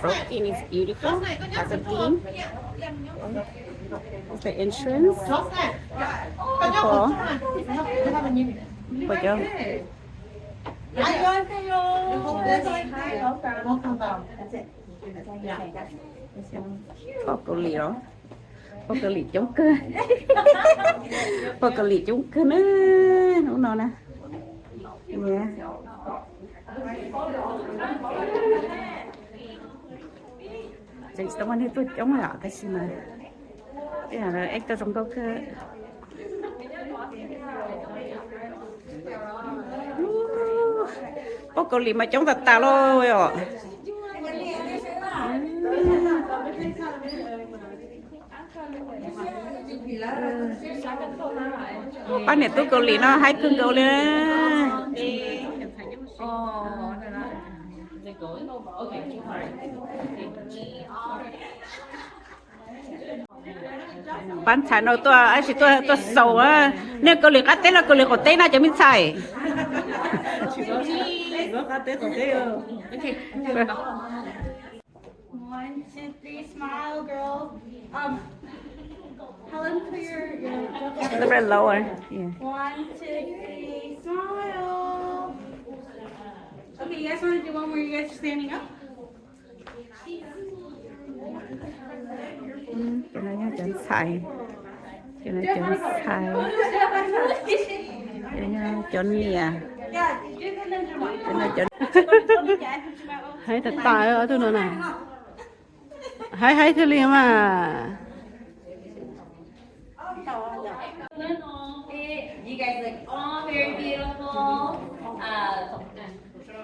Broken is beautiful. Has a theme. It's the entrance. Ua cov poj Kaus Lim los, poj Kaus Lim coob kawg, poj Kaus Lim coob kawg na, hnub no na. Tseem tsis tau muaj neeg tuaj coob yom, tab sis mas ib yam li eb tau zoo nkauj kawg. Poj Kaus Lim mas coob tas tas los yom. Pab niam tub Kaus Lim no haib kawg nkaus li. Pab ntxhais no tuaj, tab sis tuaj, tuaj xaus, nej Kaus Lim qab teb los Kaus Lim qaum teb no cov me ntxhais? One, two, three, smile, girl. Um, Helen, clear your, your A little bit lower. Yeah. One, two, three, smile. Okay, you guys want to do one where you guys are standing up? Cov no yog cov ntxhais, cov no cov ntxhais, cov no cov niam, cov no cov, haib tas tas ob tug no na. Haib haib thiaj li mas. You guys look all very beautiful. Uh,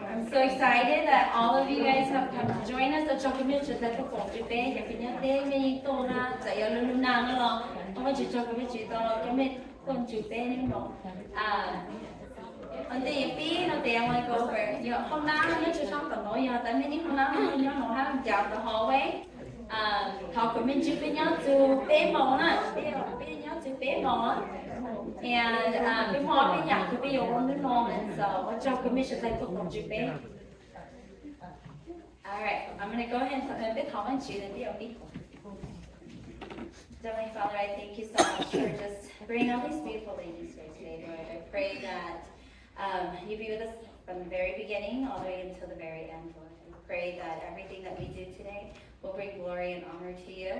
I'm so excited that all of you guys have come to join us. Ua tsaug kawg, mej tseem tau tuaj koom nrug peb cov peb nyob teb, mej yeej tuaj na, txawm yog lub lub nag no los, ua tsaug kawg mej tseem tau coj mej tuaj nrug peb hnub no. Ua ntej yuav pib no tes ua kom yog hoob nab nyob tsis sab tom no, yog tas mej niaj hoob nab nyob no hab ncaws tom hallway. Thov kom mej ntsib peb nyob txug peb moos na, peb nyob txug peb moos. And peb muaj ob peb yam kws peb yuav ua hnub no, so ua tsaug kws mej sawv daws tuaj koom nrug peb. All right, I'm gonna go ahead and peb thov Vajtswv, then peb yuav pib. Heavenly Father, I thank you so much for just bringing all these beautiful ladies here today, Lord. I pray that um, you be with us from the very beginning all the way until the very end, Lord. We pray that everything that we do today will bring glory and honor to you.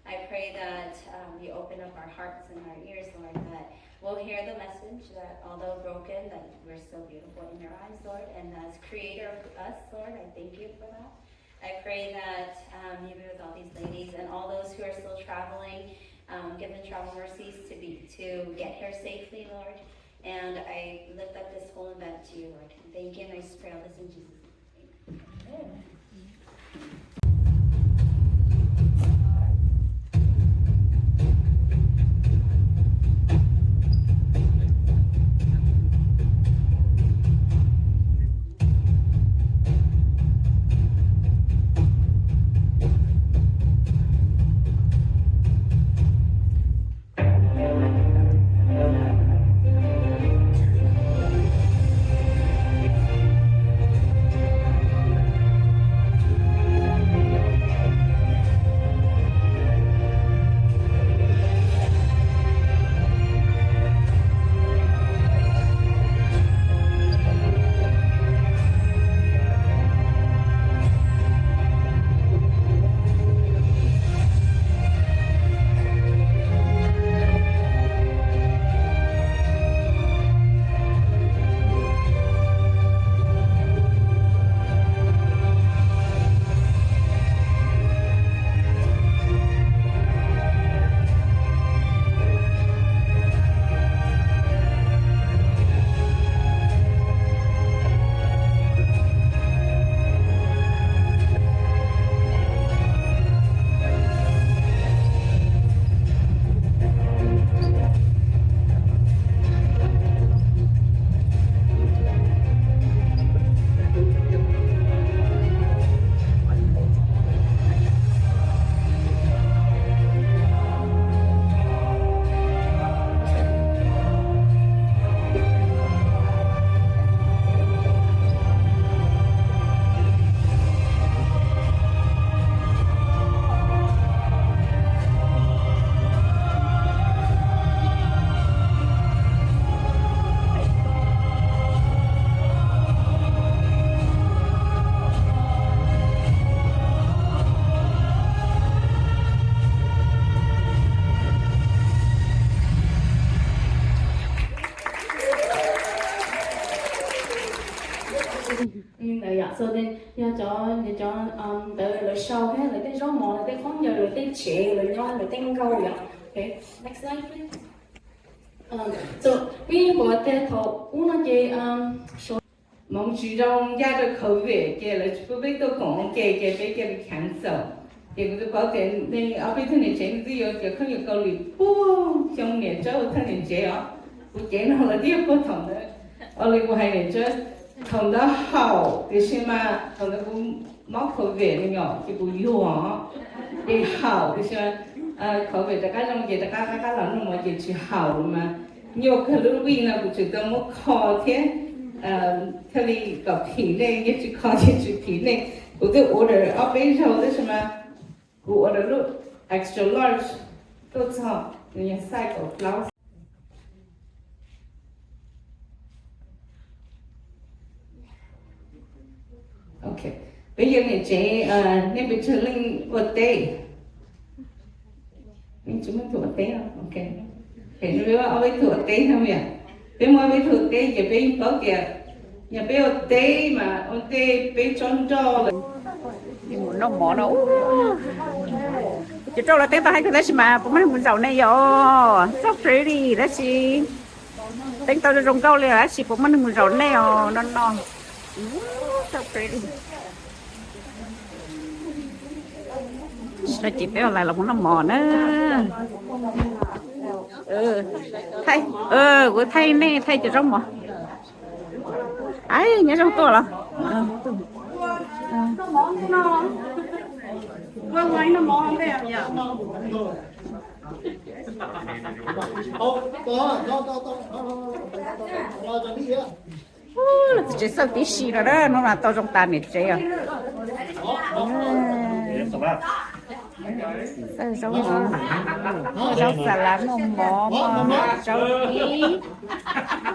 I pray that um, you open up our hearts and our ears, Lord, that we'll hear the message that although broken, that we're still beautiful in your eyes, Lord. And as creator of us, Lord, I thank you for that. I pray that um, you be with all these ladies and all those who are still traveling. Um, give them travel mercies to be to get here safely, Lord. And I lift up this whole event to you, Lord. Thank you, and I just pray all this in Jesus' name. Amen. Ntawd yom, so then yog cov, cov ntawd lawv sau thiab lawv tej zaub mov, lawv tej khaub ncaws, lawv tej tsev, lawv nyob, lawv tej nkauj yom. Okay, next slide, please. So, peb yuav tias thaum ub no ces hmoov tsis zoo ncaj rau COVID ces lawv tsis pub peb tuaj koom ua ke ces peb cia li cancel. Ces kuv twb paub tias nej ob peb tug niam tsev twb yuav cov khaub ncaws Kaus Lim puag xyoo niam Tsawb ua thawj niam tsev os. Kuv cev no los twb yog puag thaum ntawd. Ua li kuv hais niam Tsawb, thaum ntawd haum tiam sis mas thaum ntawd kuv mob COVID no yom ces kuv yuag, ces haum tiam sis COVID rov qab zoo ces rov qab, qab los noj mov ces tsis haum lawm mas. Nyuaj kawg, lub vij no kuv tseem tau muab kho thiab, thiaj li kom phim nej, yog tsis kho ces tsis phim nej. Kuv twb order ob peb zaug tab sis mas kuv order lub extra large tuaj txog, nws yog size kaum plaub. Ok, peb yog niam tsev, nej pes tsawg leej ua teb? Tsis muaj tus ua teb, ok. Peb muaj ob peb tug ua teb no, peb muaj ob peb tug ua teb ces peb yeej paub tias yog peb ua teb mas ua ntej peb tsob nroj lawm. Mus noj mov no, ces rau lawv teeb tau hais tias tab sis mas puas muaj neeg mus zaum nej yom? So pretty tab sis teeb tau zoo nkauj li tab sis puas muaj neeg mus zaum nej os no no. So pretty. No ces peb lais los mus noj mov na. Thaij, kuv thaij nej thaij cov zaub mov. Ai, nyob zoo tuaj los. Ub, los txiv tsev xauj tib si no na, hnub no tau zoo tas niam tsev os. Xauj zaub mov, muaj zaub xa lav, muaj mov, muaj zaub ib.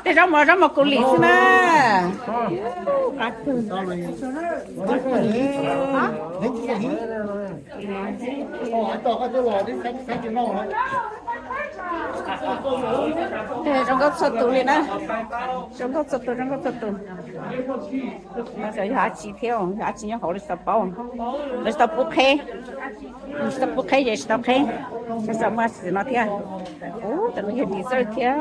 Tej zaub mov, zaub mov Kaus Lim xwb na. Qab kawg. Zoo nkauj txhua tus li na. Zoo nkauj txhua tus, zoo nkauj txhua tus. No yog dab tsi thiab, yog dab tsi nyob hauv lawv tsis tau paub. Lawv tsis tau pub qheb, tsis tau pub qheb ces tsis tau qheb. Tsis tau muaj txiv no thiab. Ub, tam no yog dessert thiab.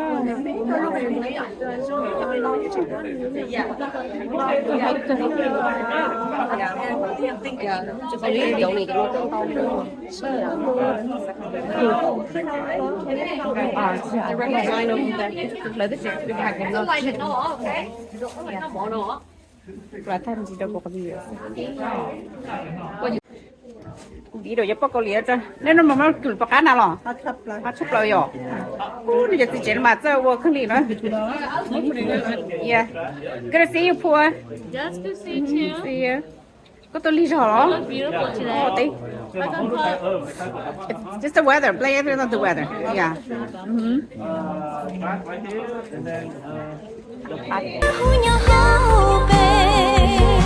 Kuv ib rau cov poj Kaus Lim, nej noj mov kws puas qab na los? Qab tshaj plaws yom. Ub, nej cov txiv tsev mas txawj ua kawg li na. Good to see you, Pua. See you. Koj tuaj lig zog los? Just the weather, blame everything on the weather. Yeah. Hu nyob hauv pes